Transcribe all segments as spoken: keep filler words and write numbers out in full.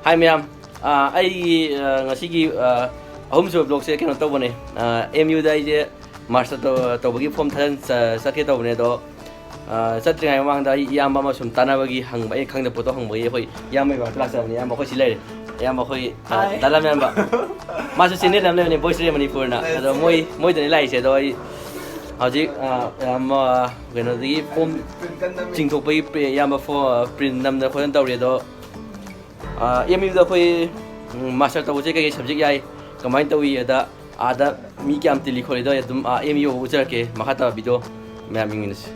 ꯍꯥꯏ ꯃꯌꯥꯝ, ꯑꯥ, ꯑꯩꯒꯤ, ꯑꯥ, ꯉꯁꯤꯒꯤ, ꯑꯥ, ꯑꯍꯨꯝꯁꯨꯕ ꯕ꯭ꯂꯣꯛꯁꯦ ꯀꯩꯅꯣ ꯇꯧꯕꯅꯦ꯫ ꯑꯥ, ꯑꯦꯝ ꯌꯨꯗ ꯑꯩꯁꯦ ꯃꯥꯁꯇꯔ ꯇꯧ-, ꯇꯧꯕꯒꯤ ꯐꯣꯝ ꯊꯥꯖꯤꯟ-, ꯆ-, ꯆꯠꯀꯦ ꯇꯧꯕꯅꯦ, ꯑꯗꯣ, ꯑꯥ, ꯆꯠꯇ꯭ꯔꯤꯉꯩ ꯃꯃꯥꯡꯗ ꯑꯩ ꯏꯌꯥꯝꯕ ꯑꯃ ꯁꯨꯝ ꯇꯥꯟꯅꯕꯒꯤ ꯍꯪꯕ, ꯑꯩꯅ ꯈꯪꯗꯕ ꯄꯣꯠꯇꯣ ꯍꯪꯕꯒꯤ ꯑꯩꯈꯣꯏ ꯏꯌꯥꯝꯕꯒꯤ ꯃꯅꯥꯛꯇ ꯂꯥꯛꯆꯕꯅꯦ꯫ ꯏꯌꯥꯝꯕ ꯑꯩꯈꯣꯏ ꯁꯤ ꯂꯩꯔꯦ, ꯏꯌꯥꯝꯕ ꯑꯩꯈꯣꯏ, ꯑꯥ, ꯍꯥꯏ꯫ ꯗꯥ ꯂꯝꯌꯥꯟꯕ꯫ ꯃꯥꯁꯨ ꯆꯦꯅꯦꯜ ꯑꯃ ꯂꯩꯕꯅꯦ, ꯚꯣꯏꯁ ꯔꯦ ꯃꯅꯤꯄꯨꯔꯅ꯫ ꯑꯗꯣ ꯃꯣꯏ, ꯃꯣꯏꯗꯅꯦ ꯂꯥꯛꯏꯁꯦ꯫ ꯑꯗꯣ ꯑꯩ ꯍꯧꯖꯤꯛ, ꯑꯥ, ꯌꯥꯝ, ꯑꯥ, ꯀꯩꯅꯣꯗꯒꯤ ꯐꯣꯝ ꯆꯤꯡꯊꯣꯛꯄꯒꯤ ꯄ꯭ꯔꯤ-, ꯏꯌꯥꯝꯕ ꯐꯣ-, ꯄ꯭ꯔꯤꯟ ꯅꯝꯗꯅ ꯈꯣꯠꯇꯅ ꯇꯧꯔꯤ꯫ ꯑꯗꯣ ꯑꯥ, ꯑꯦꯝ ꯌꯨꯗ ꯑꯩꯈꯣꯏ, ꯎꯝ, ꯃꯥꯁꯇꯔ ꯇꯧꯕꯁꯦ ꯀꯩꯀꯩ ꯁꯕꯖꯦꯛ ꯌꯥꯏ, ꯀꯃꯥꯏꯅ ꯇꯧꯏ, ꯑꯗ, ꯑꯥꯗ ꯃꯤ ꯀꯌꯥꯝ ꯇꯤꯜꯂꯤ ꯈꯣꯠꯂꯤꯗꯣ ꯑꯩ ꯑꯗꯨꯝ, ꯑꯥ, ꯑꯦꯝ ꯌꯨ ꯌꯧꯕ ꯎꯠꯆꯔꯛꯀꯦ꯫ ꯃꯈꯥ ꯇꯥꯕ ꯚꯤꯗꯤꯑꯣ ꯃꯌꯥꯝ ꯌꯦꯡꯃꯤꯟꯅꯁꯤ꯫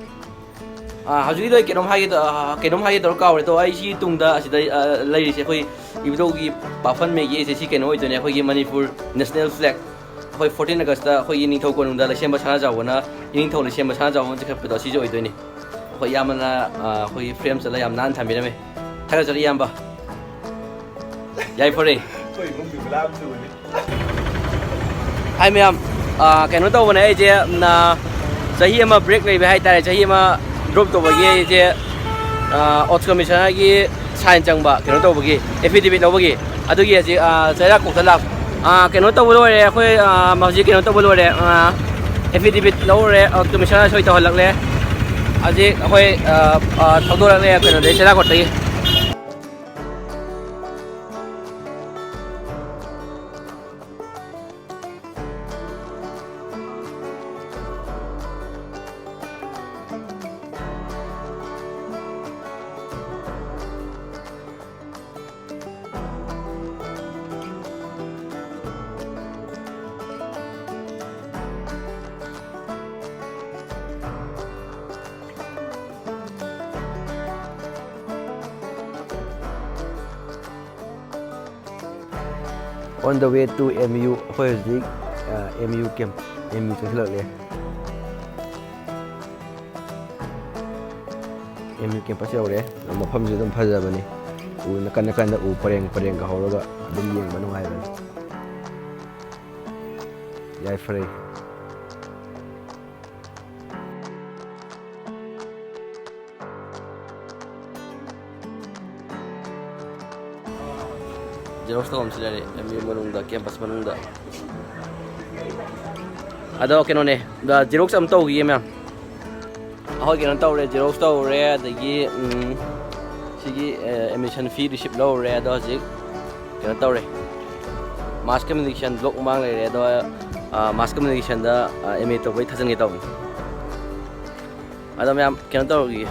ꯑꯥ, ꯍꯧꯖꯤꯛꯀꯤꯗꯣ ꯑꯩ ꯀꯩꯅꯣꯝ ꯍꯥꯏꯒꯦ ꯇꯧ-, ꯑꯥ, ꯀꯩꯅꯣꯝ ꯍꯥꯏꯒꯦ ꯇꯧꯔ ꯀꯥꯎꯔꯦ꯫ ꯑꯗꯣ ꯑꯩ ꯁꯤ ꯇꯨꯡꯗ ꯑꯁꯤꯗ, ꯑꯥ, ꯂꯩꯔꯤꯁꯦ ꯑꯩꯈꯣꯏ ꯏꯕꯨꯙꯧꯒꯤ ꯄꯥꯐꯟ ꯃꯦꯒꯤ ꯑꯦ ꯁꯤ ꯀꯩꯅꯣ ꯑꯣꯏꯗꯣꯏꯅꯦ, ꯑꯩꯈꯣꯏꯒꯤ ꯃꯅꯤꯄꯨꯔ ꯅꯦꯁꯅꯦꯜ ꯐ꯭ꯂꯦꯒ꯫ ꯑꯩꯈꯣꯏ ꯐꯣꯔꯇꯤꯟ ꯑꯥꯒꯁꯇ ꯑꯩꯈꯣꯏꯒꯤ ꯅꯤꯡꯊꯧ ꯀꯣꯅꯨꯡꯗ ꯂꯩꯁꯦꯝꯕ ꯁꯅꯥꯖꯥꯎꯕꯅ, ꯏꯅꯤꯡꯊꯧ ꯂꯩꯁꯦꯝꯕ ꯁꯅꯥꯖꯥꯎꯕꯅ ꯆꯤꯡꯈꯠꯄꯗꯣ, ꯑꯁꯤꯁꯨ ꯑꯣꯏꯗꯣꯏꯅꯤ꯫ ꯑꯩꯈꯣꯏ ꯏꯌꯥꯝꯕꯅ, ꯑ, ꯑꯩꯈꯣꯏꯒꯤ ꯐ꯭ꯔꯦꯝ ꯆꯠꯂ ꯌꯥꯝ ꯅꯥꯟꯅ ꯊꯝꯕꯤꯔꯝꯃꯦ꯫ ꯊꯥꯒꯠꯆꯔꯤ ꯏꯌꯥꯝꯕ꯫ ꯌꯥꯏꯐꯔꯦ꯫ ꯑꯩꯈꯣꯏ ꯏꯃꯨꯡꯒꯤ ꯒꯨꯂꯥꯞ ꯆꯨꯕꯅꯤ꯫ ꯍꯥꯏ ꯃꯌꯥꯝ, ꯑ, ꯀꯩꯅꯣ ꯇꯧꯕꯅꯦ ꯑꯩꯁꯦ, ꯅ, ꯆꯍꯤ ꯑꯃ ꯕ꯭ꯔꯦꯛ ꯂꯩꯕ ꯍꯥꯏꯇꯥꯔꯦ, ꯆꯍꯤ ꯑꯃ ꯗ꯭ꯔꯣꯞ ꯇꯧꯕꯒꯤ ꯑꯩꯁꯦ, ꯑ, ꯑꯣꯠꯁ ꯀꯃꯤꯁꯅꯔꯒꯤ ꯁꯥꯏꯟ ꯆꯪꯕ, ꯀꯩꯅꯣ ꯇꯧꯕꯒꯤ, ꯑꯦꯐꯤꯗꯦꯕꯤꯠ ꯂꯧꯕꯒꯤ, ꯑꯗꯨꯒꯤ ꯍꯧꯖꯤꯛ, ꯑ, ꯆꯩꯔꯥꯛ ꯀꯣꯛꯇ ꯂꯥꯛ-, ꯑ, ꯀꯩꯅꯣ ꯇꯧꯕ ꯂꯣꯏꯔꯦ ꯑꯩꯈꯣꯏ, ꯑ, ꯍꯧꯖꯤꯛ ꯀꯩꯅꯣ ꯇꯧꯕ ꯂꯣꯏꯔꯦ, ꯑ, ꯑꯦꯐꯤꯗꯦꯕꯤꯠ ꯂꯧꯔꯨꯔꯦ, ꯑ, ꯀꯃꯤꯁꯅꯔ ꯁꯣꯏ ꯇꯧꯍꯜꯂꯛꯂꯦ꯫ ꯍꯧꯖꯤꯛ ꯑꯩꯈꯣꯏ, ꯑ, ꯑ, ꯊꯧꯗꯣꯔꯛꯂꯦ ꯀꯩꯅꯣꯗꯒꯤ, ꯆꯩꯔꯥꯛ ꯀꯣꯛꯇꯒꯤ꯫ On the way to M U, ꯑꯩꯈꯣꯏ ꯍꯧꯖꯤꯛ, ꯑ, M U camp, M U ꯆꯪꯁꯤꯜꯂꯛꯂꯦ꯫ M U campus ꯌꯧꯔꯦ꯫ ꯃꯐꯝꯁꯨ ꯑꯗꯨꯝ ꯐꯖꯕꯅꯤ꯫ ꯎ ꯅꯥꯀꯟ ꯅꯥꯀꯟꯗ ꯎ ꯄꯔꯦꯡ ꯄꯔꯦꯡꯒ ꯍꯧꯔꯒ ꯑꯗꯨꯝ ꯌꯦꯡꯕ ꯅꯨꯡꯉꯥꯏꯕꯅꯤ꯫ ꯌꯥꯏꯐꯔꯦ꯫ Xerox ꯇꯧꯐꯝꯁꯤ ꯂꯩꯔꯦ, ꯑꯦꯝ ꯌꯨ ꯃꯅꯨꯡꯗ, campus ꯃꯅꯨꯡꯗ꯫ ꯑꯗꯣ ꯀꯩꯅꯣꯅꯦ, Xerox ꯑꯃ ꯇꯧꯈꯤꯒꯦ ꯃꯌꯥꯝ꯫ ꯑꯩꯈꯣꯏ ꯀꯩꯅꯣ ꯇꯧꯔꯦ, Xerox ꯇꯧꯔꯦ, ꯑꯗꯒꯤ, ꯎꯝ, ꯁꯤꯒꯤ, ꯑꯦ, admission fee receipt ꯂꯧꯔꯦ꯫ ꯑꯗꯣ ꯍꯧꯖꯤꯛ ꯀꯩꯅꯣ ꯇꯧꯔꯦ, mass communication block ꯃꯃꯥꯡ ꯂꯩꯔꯦ꯫ ꯑꯗꯣ, ꯑ, mass communicationꯗ, ꯑ, M A ꯇꯧꯕꯩ ꯊꯥꯖꯤꯟꯒꯦ ꯇꯧꯕꯅꯤ꯫ ꯑꯗꯣ ꯃꯌꯥꯝ ꯀꯩꯅꯣ ꯇꯧꯔꯨꯈꯤꯒꯦ,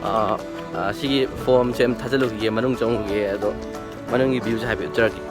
ꯑ, ꯑ, ꯁꯤꯒꯤ formꯁꯦ ꯑꯝ ꯊꯥꯖꯤꯜꯂꯨꯈꯤꯒꯦ, ꯃꯅꯨꯡ ꯆꯪꯉꯨꯈꯤꯒꯦ꯫ ꯑꯗꯣ ꯃꯅꯨꯡꯒꯤ viewꯁꯦ ꯍꯥꯏꯐꯦꯠ ꯎꯠꯆꯔꯛꯀꯦ꯫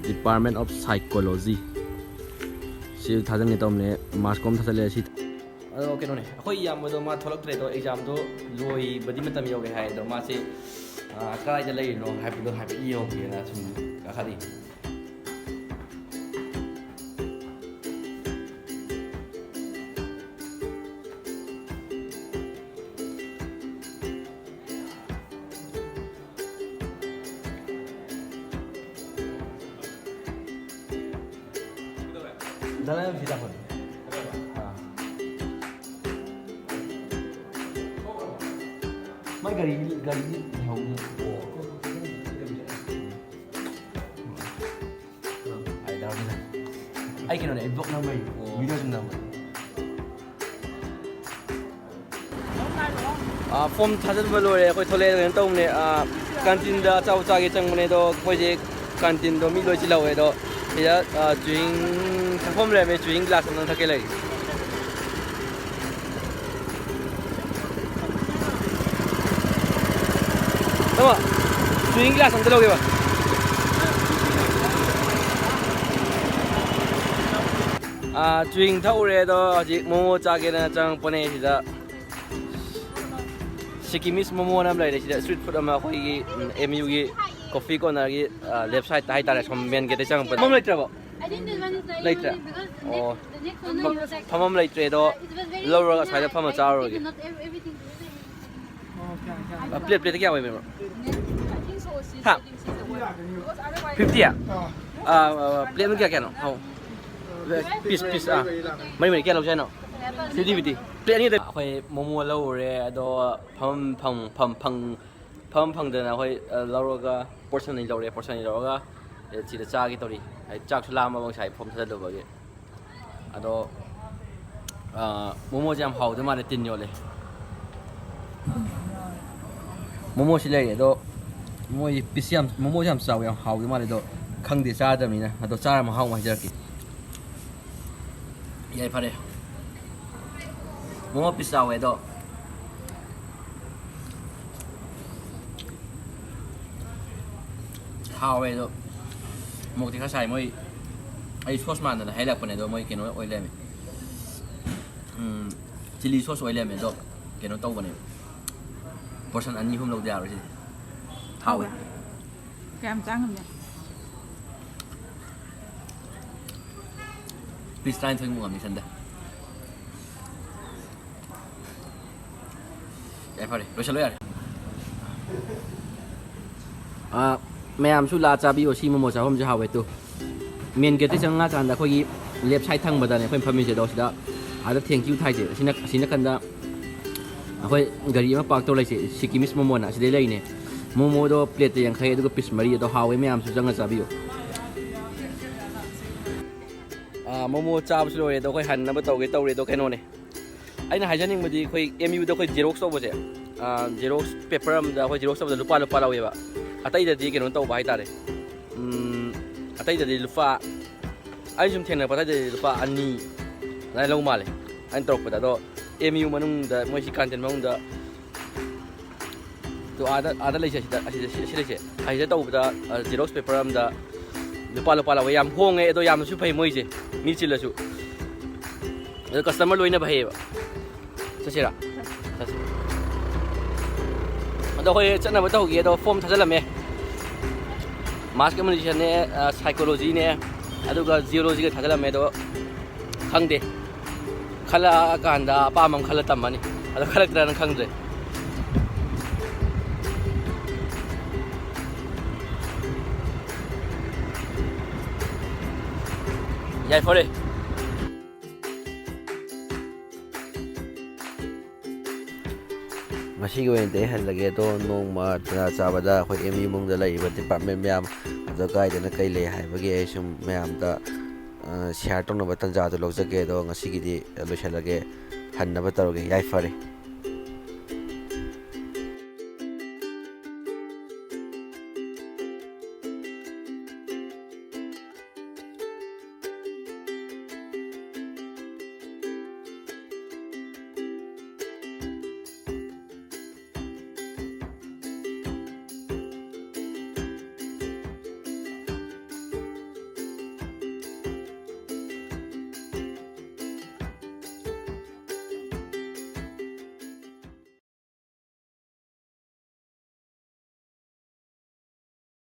Department of Psychology꯫ ꯁꯤ ꯊꯥꯖꯟꯒꯦ ꯇꯧꯕꯅꯦ, mass com ꯊꯥꯖꯜꯂꯦ꯫ ꯁꯤ ꯑꯗꯣ ꯀꯩꯅꯣꯅꯦ, ꯑꯩꯈꯣꯏ ꯏꯌꯥꯝꯕꯗꯣ ꯃꯥ ꯊꯣꯛꯂꯛꯇ꯭ꯔꯦ꯫ ꯑꯗꯣ examꯗꯣ ꯂꯣꯏꯕꯗꯤ ꯃꯇꯝ ꯌꯧꯔꯦ ꯍꯥꯏ꯫ ꯑꯗꯣ ꯃꯥꯁꯦ, ꯑ, ꯀꯗꯥꯏꯗ ꯂꯩꯔꯤꯅꯣ ꯍꯥꯏꯕꯗꯣ ꯍꯥꯏꯐꯦꯠ ꯌꯦꯡꯉꯨꯒꯦꯅ ꯁꯨꯝ ꯀꯥꯈꯠꯂꯤ꯫ ꯗꯥ ꯂꯥꯏꯕꯝꯁꯤ ꯂꯥꯛꯄꯅꯤ꯫ ꯑꯥ꯫ ꯃꯥꯏ ꯒꯥꯔꯤ, ꯒꯥꯔꯤ ꯂꯩꯍꯧꯕꯅꯤ꯫ ꯑꯣ꯫ ꯑꯩ ꯀꯩꯅꯣꯅꯦ, ꯑꯩ vlog ꯅꯝꯕꯩ, ꯑꯣ꯫ Video ꯁꯨꯝ ꯅꯝꯕꯩ꯫ ꯑꯥ, form ꯊꯥꯖꯤꯟꯕ ꯂꯣꯏꯔꯦ, ꯑꯩꯈꯣꯏ ꯊꯣꯛꯂꯛꯑꯦ꯫ ꯀꯩꯅꯣ ꯇꯧꯕꯅꯦ, ꯑꯥ, canteenꯗ ꯑꯆꯥꯄꯣꯠ ꯆꯥꯒꯦ ꯆꯪꯕꯅꯦ, ꯑꯗꯣ ꯑꯩꯈꯣꯏꯁꯦ canteenꯗꯣ ꯃꯤ ꯂꯣꯏ ꯆꯤꯜꯍꯧꯋꯦ꯫ ꯑꯗꯣ ꯁꯤꯗ ꯆ꯭ꯋꯤꯡ ꯊꯛꯐꯝ ꯂꯩꯔꯝꯃꯦ, ꯆ꯭ꯋꯤꯡ ꯒ꯭ꯂꯥꯁ ꯑꯃ ꯊꯛꯀꯦ ꯂꯩ꯫ ꯇꯥꯃꯣ, ꯆ꯭ꯋꯤꯡ ꯒ꯭ꯂꯥꯁ ꯑꯝꯇ ꯂꯧꯒꯦꯕ꯫ ꯆ꯭ꯋꯤꯡ ꯊꯛꯎꯔꯦ ꯑꯗꯣ ꯍꯧꯖꯤꯛ ꯃꯣꯃꯣ ꯆꯥꯒꯦꯅ ꯆꯪꯉꯛꯄꯅꯦ ꯁꯤꯗ꯫ ꯁꯤꯀꯤꯃꯤꯁ ꯃꯣꯃꯣꯅ ꯑꯃ ꯂꯩꯔꯦ ꯁꯤꯗ, ꯁ꯭ꯇ꯭ꯔꯤꯠ ꯐꯨꯗ ꯑꯃ ꯑꯩꯈꯣꯏꯒꯤ ꯑꯦꯝ ꯌꯨꯒꯤ ꯀꯣꯐꯤ ꯀꯣꯔꯅꯔꯒꯤ ꯂꯦꯐ ꯁꯥꯏꯗꯇ ꯍꯥꯏꯇꯥꯔꯦ, ꯁꯣꯝ ꯃꯦꯟ ꯒꯦꯠꯇꯩ ꯆꯪꯉꯛꯄꯗ꯫ ꯐꯝꯐꯝ ꯂꯩꯇ꯭ꯔꯕꯣ? ꯂꯩꯇ꯭ꯔꯦ? ꯑꯣ꯫ ꯐꯝꯐꯝ ꯂꯩꯇ꯭ꯔꯦ ꯑꯗꯣ ꯂꯧꯔꯒ ꯑꯁ꯭ꯋꯥꯏꯗ ꯐꯝꯃ ꯆꯥꯔꯨꯔꯒꯦ꯫ ꯄ꯭ꯂꯦꯠ, ꯄ꯭ꯂꯦꯠꯇ ꯀꯌꯥ ꯑꯣꯏꯕꯅꯣ? ꯍꯥ? ꯐꯤꯐꯇꯤ? ꯄ꯭ꯂꯦꯠ ꯑꯃ ꯀꯌꯥ ꯀꯌꯥꯅꯣ? ꯄꯤꯁ, ꯄꯤꯁ, ꯑꯥ꯫ ꯃꯔꯤ ꯃꯔꯤ ꯀꯌꯥ ꯂꯧꯁꯦ ꯍꯥꯏꯅꯣ? Fifty fifty. ꯄ꯭ꯂꯦꯠ ꯑꯅꯤꯗ ꯑꯩꯈꯣꯏ ꯃꯣꯃꯣ ꯂꯧꯔꯨꯔꯦ ꯑꯗꯣ ꯐꯝ, ꯐꯝ, ꯐꯝ, ꯐꯝ, ꯐꯝ ꯐꯪꯗꯅ ꯑꯩꯈꯣꯏ, ꯑ, ꯂꯧꯔꯒ ꯄꯣꯔꯁꯟ ꯑꯅꯤ ꯂꯧꯔꯦ, ꯄꯣꯔꯁꯟ ꯑꯅꯤ ꯂꯧꯔꯒ, ꯑꯦ, ꯁꯤꯗ ꯆꯥꯒꯦ ꯇꯧꯔꯤ꯫ ꯍꯥꯏꯗꯤ ꯆꯥꯛꯁꯨ ꯂꯥꯝꯃꯕ ꯉꯁꯥꯏ ꯐꯣꯝ ꯊꯥꯖꯤꯜꯂꯨꯕꯒꯤ꯫ ꯑꯗꯣ, ꯑ, ꯃꯣꯃꯣꯁꯦ ꯌꯥꯝ ꯍꯥꯎꯗꯣꯏ ꯃꯥꯜꯂꯦ, ꯇꯤꯟ ꯌꯣꯠꯂꯦ꯫ ꯃꯣꯃꯣꯁꯤ ꯂꯩꯔꯦ ꯑꯗꯣ ꯃꯣꯏ ꯄꯤꯁ ꯌꯥꯝ, ꯃꯣꯃꯣꯁꯦ ꯌꯥꯝ ꯆꯥꯎꯋꯦ, ꯌꯥꯝ ꯍꯥꯎꯗꯣꯏ ꯃꯥꯜꯂꯦ꯫ ꯑꯗꯣ ꯈꯪꯗꯦ, ꯆꯥꯗꯕꯅꯤꯅ꯫ ꯑꯗꯣ ꯆꯥꯔ ꯃꯍꯥꯎ ꯑꯃ ꯍꯥꯏꯖꯔꯛꯀꯦ꯫ ꯌꯥꯏ ꯐꯔꯦ꯫ ꯃꯣꯃꯣ ꯄꯤꯁ ꯆꯥꯎꯋꯦ ꯑꯗꯣ ꯍꯥꯎꯋꯦ ꯑꯗꯣ ꯃꯣꯔꯣꯛꯇꯤ ꯈꯔ ꯁꯥꯏ꯫ ꯃꯣꯏ ꯑꯩ ꯁꯣꯁ ꯃꯥꯟꯗꯅ ꯍꯥꯏꯔꯛꯄꯅꯦ ꯑꯗꯣ ꯃꯣꯏ ꯀꯩꯅꯣ ꯑꯣꯏ ꯂꯩꯔꯝꯃꯦ꯫ ꯎꯝ, ꯆꯤꯂꯤ ꯁꯣꯁ ꯑꯣꯏ ꯂꯩꯔꯝꯃꯦ ꯑꯗꯣ ꯀꯩꯅꯣ ꯇꯧꯕꯅꯦ꯫ ꯄꯣꯔꯁꯟ ꯑꯅꯤ ꯑꯍꯨꯝ ꯂꯧꯗ ꯌꯥꯔꯣꯏ ꯁꯤꯗꯤ꯫ ꯍꯥꯎꯋꯦ꯫ ꯀꯌꯥꯝ ꯆꯥ ꯉꯝꯅꯤ? ꯄꯤꯁ ꯇꯔꯥꯅꯤꯊꯣꯏꯃꯨꯛ ꯉꯝꯅꯤ ꯁꯟꯗ꯫ ꯌꯥꯔꯦ, ꯐꯔꯦ, ꯂꯣꯏꯁꯜꯂꯣ ꯌꯥꯔꯦ꯫ ꯑꯥ, ꯃꯌꯥꯝꯁꯨ ꯂꯥꯛꯑ ꯆꯥꯕꯤꯌꯣ, ꯁꯤ ꯃꯣꯃꯣ ꯆꯥꯐꯝꯁꯦ ꯍꯥꯎꯋꯦ ꯇꯨ꯫ ꯃꯦꯟ ꯒꯦꯠꯇꯩ ꯆꯪꯉꯛꯑꯀꯥꯟꯗ ꯑꯩꯈꯣꯏꯒꯤ ꯂꯦꯐ ꯁꯥꯏꯠ ꯊꯪꯕꯗꯅꯦ ꯑꯩꯈꯣꯏꯅ ꯐꯝꯃꯤꯁꯦ ꯑꯗꯣ, ꯁꯤꯗ ꯑꯥꯗ thank you ꯊꯥꯏꯁꯦ꯫ ꯑꯁꯤꯅ, ꯑꯁꯤ ꯅꯥꯀꯟꯗ ꯑꯩꯈꯣꯏ ꯒꯥꯔꯤ ꯑꯃ ꯄꯥꯔꯛ ꯇꯧꯔ ꯂꯩꯁꯦ, ꯁꯤꯀꯤꯃꯤꯁ ꯃꯣꯃꯣꯅ ꯑꯁꯤꯗꯩ ꯂꯩꯅꯦ꯫ ꯃꯣꯃꯣꯗꯣ ꯄ꯭ꯂꯦꯠꯇ ꯌꯥꯡꯈꯩ, ꯑꯗꯨꯒ ꯄꯤꯁ ꯃꯔꯤ, ꯑꯗꯣ ꯍꯥꯎꯋꯦ, ꯃꯌꯥꯝꯁꯨ ꯆꯪꯉ ꯆꯥꯕꯤꯌꯨ꯫ ꯑꯥ, ꯃꯣꯃꯣ ꯆꯥꯕꯁꯨ ꯂꯣꯏꯔꯦ, ꯑꯗꯣ ꯑꯩꯈꯣꯏ ꯍꯟꯅꯕ ꯇꯧꯒꯦ ꯇꯧꯔꯦ꯫ ꯑꯗꯣ ꯀꯩꯅꯣꯅꯦ, ꯑꯩꯅ ꯍꯥꯏꯖꯅꯤꯡꯕꯗꯤ ꯑꯩꯈꯣꯏ ꯑꯦꯝ ꯌꯨꯗ ꯑꯩꯈꯣꯏ ꯖꯦꯔꯣꯛꯁ ꯇꯧꯕꯁꯦ, ꯑꯥ, ꯖꯦꯔꯣꯛꯁ ꯄꯦꯄꯔ ꯑꯃꯗ ꯑꯩꯈꯣꯏ ꯖꯦꯔꯣꯛꯁ ꯇꯧꯕꯗ ꯂꯨꯄꯥ, ꯂꯨꯄꯥ ꯂꯧꯋꯦꯕ꯫ ꯑꯇꯩꯗꯗꯤ ꯀꯩꯅꯣ ꯇꯧꯕ ꯍꯥꯏꯇꯥꯔꯦ, ꯎꯝ, ꯑꯇꯩꯗꯗꯤ ꯂꯨꯄꯥ, ꯑꯩ ꯁꯨꯝ ꯊꯦꯡꯅꯔꯛꯄ, ꯑꯇꯩꯗꯗꯤ ꯂꯨꯄꯥ ꯑꯅꯤ ꯑꯗꯨꯃꯥꯏꯅ ꯂꯧ ꯃꯥꯜꯂꯦ ꯑꯩꯅ ꯇꯧꯔꯛꯄꯗ꯫ ꯑꯗꯣ ꯑꯦꯝ ꯌꯨ ꯃꯅꯨꯡꯗ, ꯃꯣꯏ ꯁꯤ ꯀꯥꯟꯇꯤꯟ ꯃꯅꯨꯡꯗ ꯑꯗꯣ ꯑꯥꯗ, ꯑꯥꯗ ꯂꯩꯁꯦ, ꯑꯁꯤꯗ, ꯑꯁꯤꯗ, ꯁꯤ, ꯁꯤ ꯂꯩꯁꯦ꯫ ꯑꯁꯤꯗ ꯇꯧꯕꯗ, ꯑ, ꯖꯦꯔꯣꯛꯁ ꯄꯦꯄꯔ ꯑꯃꯗ ꯂꯨꯄꯥ, ꯂꯨꯄꯥ ꯂꯧꯋꯦ꯫ ꯌꯥꯝ ꯍꯣꯡꯉꯦ, ꯑꯗꯣ ꯌꯥꯝꯅꯁꯨ ꯐꯩ ꯃꯣꯏꯁꯦ, ꯃꯤ ꯆꯤꯜꯂꯁꯨ꯫ ꯑꯗꯣ ꯀꯁꯇꯃꯔ ꯂꯣꯏꯅ ꯐꯩꯌꯦꯕ꯫ ꯆꯠꯁꯤꯔꯥ? ꯆꯠꯁꯤ꯫ ꯑꯗꯣ ꯑꯩꯈꯣꯏ ꯆꯠꯅꯕ ꯇꯧꯈꯤ, ꯑꯗꯣ ꯐꯣꯝ ꯊꯥꯖꯤꯜꯂꯝꯃꯦ꯫ ꯃꯥꯁ ꯀꯝꯃꯨꯅꯤꯀꯦꯁꯟꯅꯦ, ꯑ, ꯁꯥꯏꯀꯣꯂꯣꯖꯤꯅꯦ, ꯑꯗꯨꯒ ꯖꯤꯑꯣꯂꯣꯖꯤꯒ ꯊꯥꯖꯤꯜꯂꯝꯃꯦ꯫ ꯑꯗꯣ ꯈꯪꯗꯦ, ꯈꯜꯂꯛꯑꯀꯥꯟꯗ ꯑꯄꯥꯝꯕ ꯑꯃ ꯈꯜꯂ ꯇꯝꯃꯅꯤ꯫ ꯑꯗꯣ ꯈꯜꯂꯛꯇ꯭ꯔꯅ ꯈꯪꯗ꯭ꯔꯦ꯫ ꯌꯥꯏꯐꯔꯦ꯫ ꯉꯁꯤꯒꯤ ꯑꯣꯏꯅꯗꯤ ꯑꯩ ꯍꯜꯂꯒꯦ꯫ ꯑꯗꯣ ꯅꯣꯡꯃ ꯇꯟꯖꯥ ꯆꯥꯕꯗ ꯑꯩꯈꯣꯏ ꯑꯦꯝ ꯌꯨ ꯃꯅꯨꯡꯗ ꯂꯩꯔꯤꯕ ꯗꯤꯄꯥꯔꯠꯃꯦꯟ ꯃꯌꯥꯝ ꯑꯗꯣ ꯀꯥꯏꯗꯅ ꯀꯩ ꯂꯩ ꯍꯥꯏꯕꯒꯤ ꯑꯩ ꯁꯨꯝ ꯃꯌꯥꯝꯗ, ꯑ, ꯁꯤꯌꯥꯔ ꯇꯧꯅꯕ ꯇꯟꯖꯥꯗꯣ ꯂꯧꯖꯒꯦ꯫ ꯑꯗꯣ ꯉꯁꯤꯒꯤꯗꯤ ꯂꯣꯏꯁꯤꯜꯂꯒꯦ, ꯍꯟꯅꯕ ꯇꯧꯔꯒꯦ꯫ ꯌꯥꯏꯐꯔꯦ꯫